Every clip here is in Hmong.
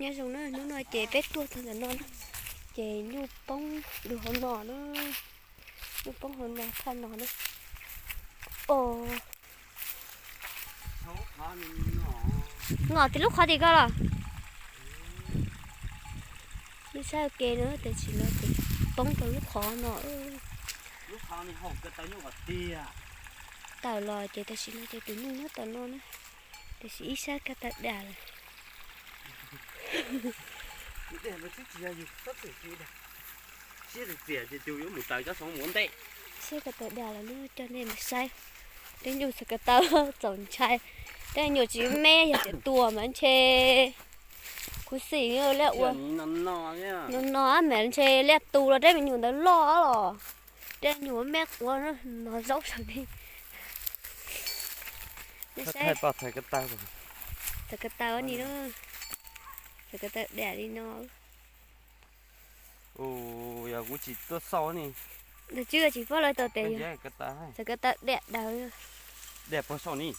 Nyob zoo na, hnub no ces peb tuaj txog ntawm no na, ces nyuj poob dua hauv no na, nyuj poob hauv no thaj no na. Os, ngos tim lub qhov tim ko los. Nej saib ua ke na, tam sim no ces poob rau lub qhov no. Tawm los ces tam sim no ces tus nyuj nyob tom no na, tam sim ib sab ko taw dam lawm. Sab ko taw dam lawm na, coj nej mus saib. Tej nyuj txhais ko taw txaus ntshai, tej nyuam tsis me yog tias tuag mas ntshe khuv xim liaj ua. No no mas ntshe liaj tu los tej me nyuam ntawd loj los. Tej nyuam me quav no zaub saum ni. Txhais ko taw ni, txhais ko taw dam li no. Yog kuv tsis tuaj xauj ni. Ntawd tsis paub lawv tau tes, txhais ko taw dam daws. Dam puag saum ni.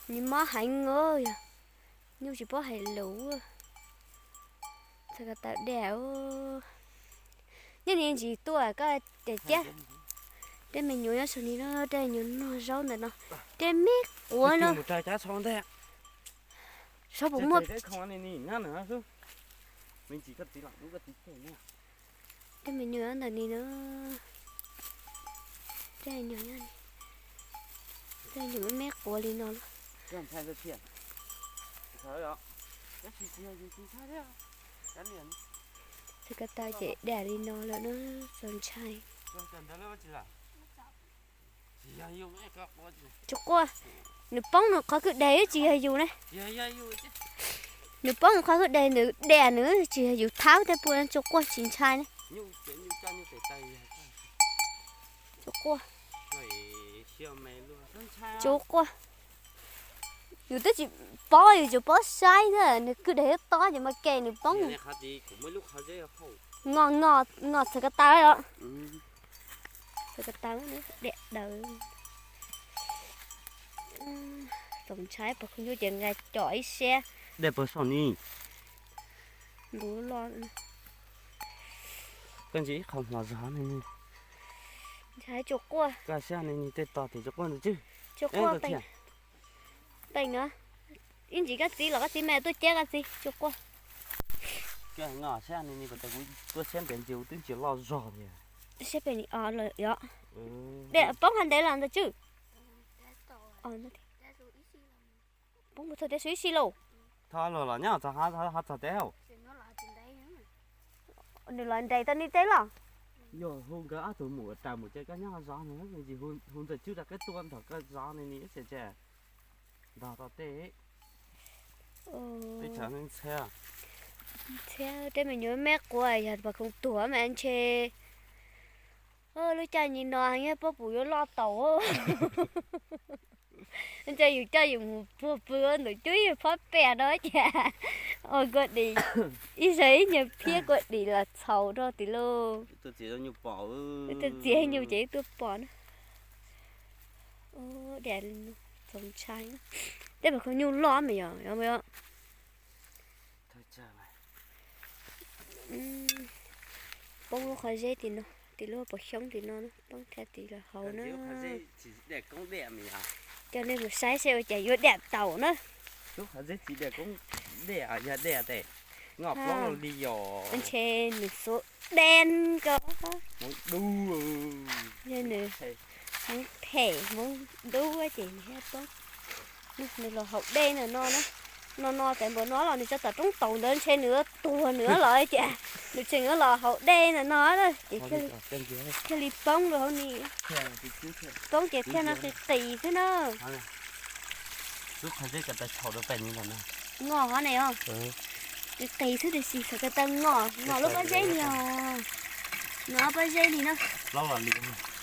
Nws mob heev os, yog nyuj tsis paub hais lus. Txhais ko taw dam. Nyob ni ntsis tuaj koj ces cab. Tej me nyuam nyob saum ni no, tej nyuam noj zaub ntawm no. Tej me quav no. Saib puas muaj. Tej me nyuam ntawm ni na. Tej nyuam, tej nyuam me me quav li no. Txhais ko taw ces dam li no lawm na, txaus ntshai. Tsis quaj, nws poob nws qhov kwj deg tsis yog yus ne. Nws poob nws qhov kwj deg, nws dam nws tsis yog yus thab tej puas tsis quaj tsis ntshai ne. Tsis quaj. Tsis quaj. Yus twb tsis paub, yus tsuas paub saib xwb, nws kwj deg tob ces mas ke nws poob. Ngos, ngos txhais ko taw os. Txhais ko taw dam daws. Txaus ntshai, pom khub nyuj ces nqa com ib siab. Dam puag saum ni. Ntuv loj. Koj ntsia ib qho hmo zog ne. Ntshai tsuas quaj. Koj siab ne, tej tog tim tsuas quaj ntawd tswj. Tsuas quaj. Peem, ib ntsis koj txiv los koj txiv me tuaj cab koj txiv tsuas quaj. Koj ngos siab ne, kuv tuaj siab ntev ntsis kuv twb ntsia loj zog thiab. Siab pem ni os lawm os. Poob qhov ntev los ntawd tswj. Poob mus txog tej su ib si lauj. Thov los los nyob txog ho txog teb. Nws los nres tau ni teb los. Yog hu nkawd ob tug mus ua ras mus ces koj nyob zov no, hu ntxawm tswj rau koj tuaj nrog koj zov ne ni ib txhia tseg. Ntog tau tej. Teb chaws ntxhiab. Ntxhiab, tej me nyuam me quav yog pom khoom tuag mas ntshe lub caij ni no yog pob pus yuav loj taus. Ntshe yus coj yus mus puag pw ntawm cub yus phob pem no cas ua kua dis, ib zaug ib nyuag phiab kua dis los txhaus rau tim lauj. Tus txiav nyuj ces tuaj pom na. Txaus ntshai. Tej pom khoom nyuj loj mas yog. Poob lub qhov zeb tim no, tim lub pos xyoob tim no, poob thaj tim los hauv na. Coj nej mus saib seb ua cas yuav dam taus na. Ntshe nws xuv dab ko. Yog nws hmoov phem hmoov dub ces nws thiaj poob. Nws los haus dej ntawm no na. No no tas npaum no los nws tso tom roob taus ntawd ntshe nws tuag nws los cas. Nws tseem los haus dej ntawm no na ces thiaj li poob rau hauv ni. Poob ces thiaj no qis qis xwb na. Ngos hov ne os. Qis qis xwb tiam sis xav ko taw ngos, ngos lub pob zeb ni os. Ngos pob zeb ni na. Ngos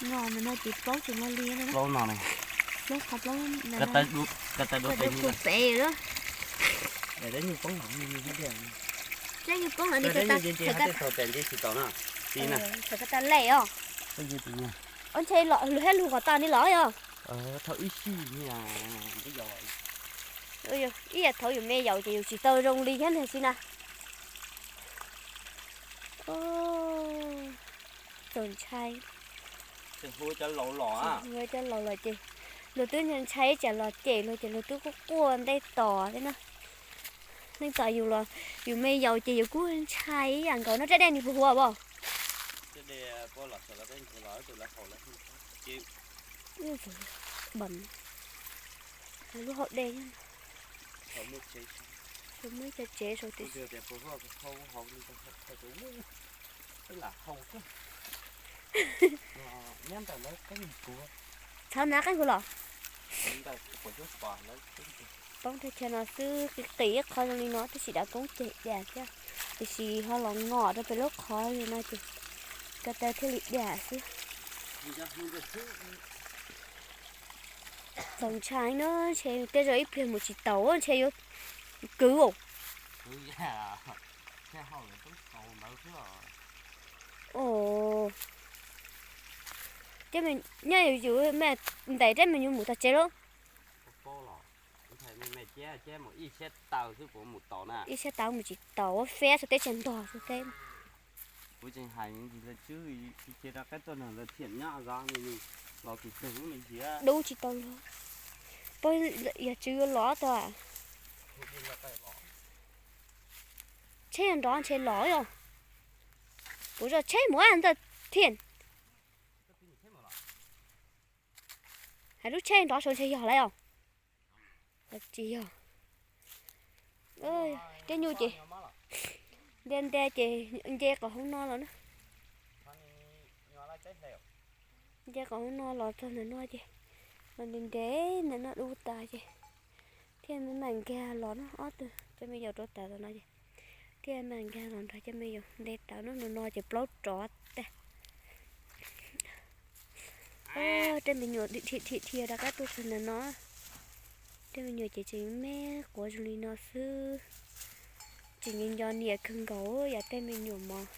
ntawm no ces plaub tseem no li na. Plaub qhov plaub, ko taw dua pem na. Zeb nyuj poob los ni, xav ko taw lem os. Ua ntshe lug thiab lug qhov tas ni los yog. Thaum ib sij, Ib yam thaum yus me yaus ces yus tsis tau zoo li thiab ntag si na. Txaus ntshai. Cov laus los ces luag twb ntshai ntshai tsam los cem luag ces luag twb quaj quaj ntej tos thiab na. Neej txom yus los yus me yaus ces yus kuj ntshai ib yam nkaus no. Rab dej nws puas huv os? Lub hau dej, muaj cov tsev saud tiam sis txhav nav qeej kuv los. Poob thaj chaw no xwb, qis qis ib qho zoo li no tab sis dav koob ceg daj thiab, tiam sis ho los ngom rau pem lub qhov li no ces ko taw thiaj li daj xwb. Txaus ntshai na, ntshe tej zaum ib pliag mus tsis taus ntshe yuav kwv. Nyob yus me ntais rab me nyuam mus tog tsev lawm. Ib sab taw mus tsis taus, feb xwb teb tsis ntog xwb teb. Kuv tseem hais ntsis lawv tswb cia rov qab tuaj nrog lawv thiam nyob zov ni, los tus twg lub me ntsis dub tsis tau los. Pog yog tswv yuav los tau. Tsheb yog nrov ntshe los yog. Kuv zoj tsheb mus ntawd thiam. Hais lub tsheb nrov saud ntshe yog lawm os. Tsis yog. Tej nyuj ces nte nte ces nce qhov hauv no los na. Nce qhov hauv no los txog ntawm no ces los nte nte ntawm no dub tas ces thiaj mam nkag los no. Ob tug coj me yaus rau tas tom no ces thiaj mam nkag los nrog coj me yaus nte tawm no, no ces plaub rov tag. Tej me nyuam dhia dhia dhia rov qab tuaj txog ntawm no. Tej me nyuam ces tseem me quav zoo li no xwb. Tseem nco nco niam kawg nkaus yam tej me nyuam mos,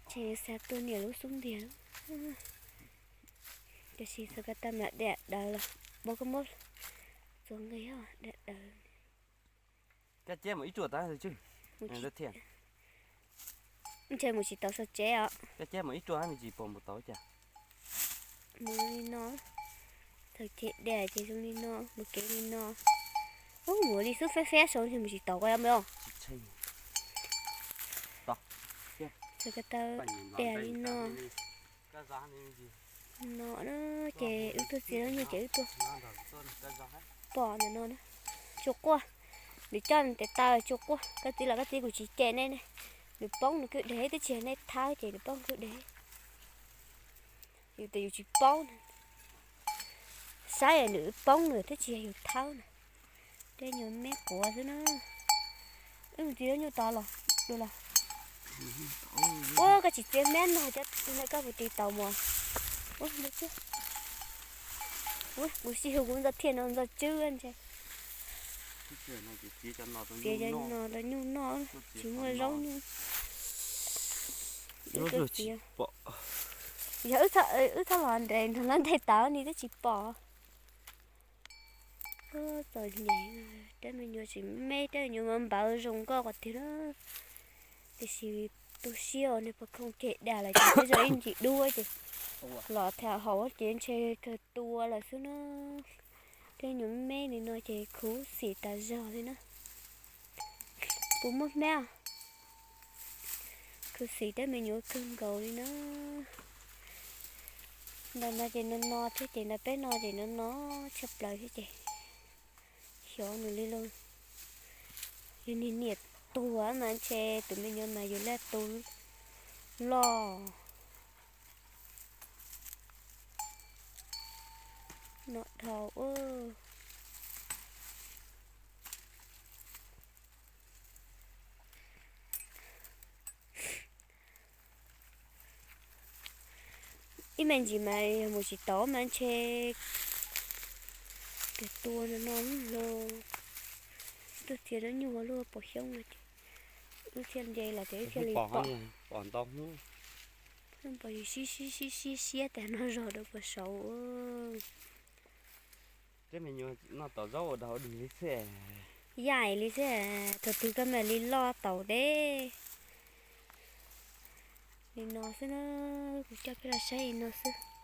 tseem xav tua niam lub xub ntiag. Tiam sis txog ko taw mam dam daws los, npau koj muab txuas nqi dam daws. Koj cab mus ib ruam tau thiab. Ntshe mus tsis tau sau tsev os. Koj cab mus ib ruam me ntsis puas mus tau cas? Mus li no, thaum ceg dam ces zoo li no, mus kev li no. Ub, mus li xub fab fab saud ntshe mus tsis tau koj me os. Txog ko taw dam li no. No na, ces wb tuaj txiav lub nyuag ces wb tuaj pom ntawm no na. Tsuas quaj, nws coj nws tes taw tsuas quaj, koj txiv los koj txiv kuv tsis cem nej ne. Nws poob nws kwj deg twb tsis yog nej thawb ces nws poob kwj deg. Yus tias yus tsis paub na, saib nws poob nws twb tsis yog yus thawb na. Tej nyuag me quav xwb na. Wb mus txiav lub nyuag tod los dua los. Ua koj tsis txiav me no cov koj puas tis tau mos. Ua, kuv sij hawm kuv ntxo thiaj no ntxo tswb ntshe. Txiav cov no rau nyuj noj, tsis muaj zaub nyuj. Yog wb txhob los nres nrog lawv nteg tawv ni twb tsis pom. Txom nyem, tej me nyuam tsis me, tej me nyuam mas npawv zoo nkauj qhov tiag na. Tiam sis tu siab uas nws pom khoom ceg dam lawm ces tej zaum ib ntsis dub ces los tham haum ces ntshe kawg tua lawm xwb na. Tej nyuam me me li no ces khuv xim tas zog li na. Puas muaj hmab? Khuv xim tej me nyuam kawg nkaus li na. Ntawm no ces no no thiab ces ntawm peb no ces no no tshaj plaws thiab ces xyov nws li lauj. Yog niag niam tuag mas ntshe tus me nyuam mas yus laj tu loj. No dhau. Ib me ntsis mas yog mus tsis tau mas ntshe kawg tua no no lauj. Tuaj txiav lub nyuag ua luaj pom xyoob no ces wb thiaj nce los ces wb thiaj li pom. Pom ntau hnub. Pom yus sib sib sib sib siab tas no zog rau puas saud. Tej me nyuam noj tom zaub ua dog dig li xwb. Yaim li xwb, thaum twg koj mam li loj tau deb. Li no xwb na, kuv coj peb los saib li no xwb.